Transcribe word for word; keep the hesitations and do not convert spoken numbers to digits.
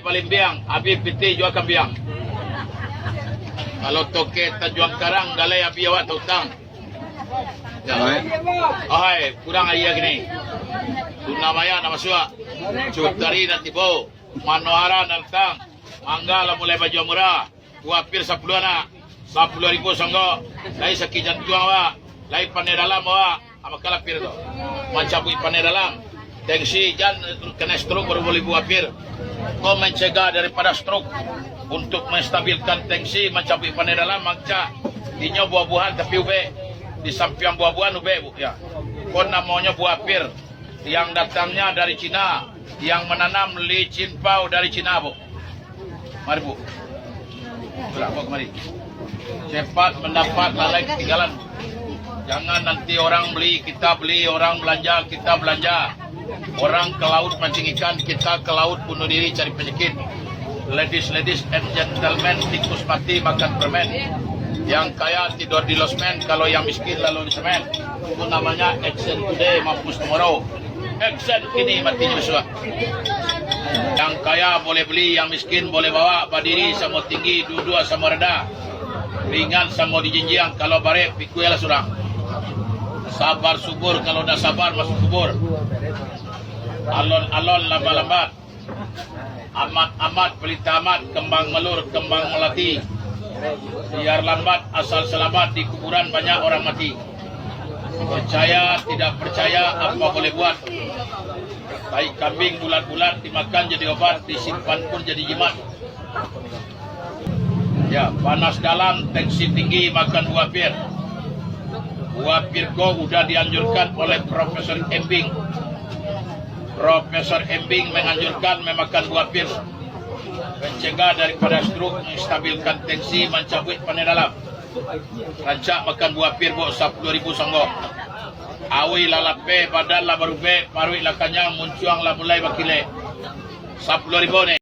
Palimbiang, abih pitih jua kambiang. Kalau toke Tanjuang Karang, galai abih awak tautang. Ya. Alright. Ohai, kurang aia kini. Tuna Maya nak masuak. Cutari nak tibo. Manohara nak datang. Mangga lah mulai bajua murah. Buah pir sapuluah anak. Sapuluah ribu sanggo. Lai sakik jantuang awak. Lai pandai dalam awak. Amak kalapir tu. Mancabuik pandai dalam. Tensi jan kena stroke baru boleh buah pir. Ko mencegah daripada stroke. Untuk menstabilkan tensi, mancabuik pandai dalam, mangcak. Inyo buah-buahan tapi ubek. Di sampiang buah-buahan ubek, Bu. Ya. Ko namonyo buah pir. Yang datangnya dari Cina. Yang menanam licin pau dari Cina, Bu. Mari, Bu. Sudah, bawa kemari. Cepat mendapat, lalai ketinggalan. Jangan nanti orang beli, kita beli, orang belanja, kita belanja. Orang ke laut mancing ikan, kita ke laut bunuh diri cari penyakit. Ladies, ladies and gentlemen, tikus mati makan permen. Yang kaya tidur di losmen, kalau yang miskin lalu di semen. Itu namanya action today, mampus tomorrow. Action kini, mati nyo bisuak. Yang kaya boleh beli, yang miskin boleh bawa, badiri samo tinggi, duduak samo randah, ringan samo dijinjiang, kalau barek, pikuilah surang. Sabar subur, kalau dah sabar, masuk kubur. Alon-alon, lambat-lambat. Amat-amat, pelita amat, kembang melur, kembang melati. Biar lambat, asal selamat, di kuburan banyak orang mati. Percaya, tidak percaya, apa boleh buat. Tai kambing bulat-bulat, dimakan jadi obat, disimpan pun jadi jimat. Ya, panas dalam, tensi tinggi, makan buah pir. Buah pir ko udah dianjurkan oleh Profesor Embing. Profesor Embing menganjurkan memakan buah pir. Mencegah daripada stroke, menstabilkan tensi, mancabuik pandai dalam. Rancak makan buah pir, Bu, sapuluah ribu sanggo. Awih lah lapeh, badan lah barubek, paruik lah kanyang, muncuang lah mulai bakilek. Sapuluah ribu ni.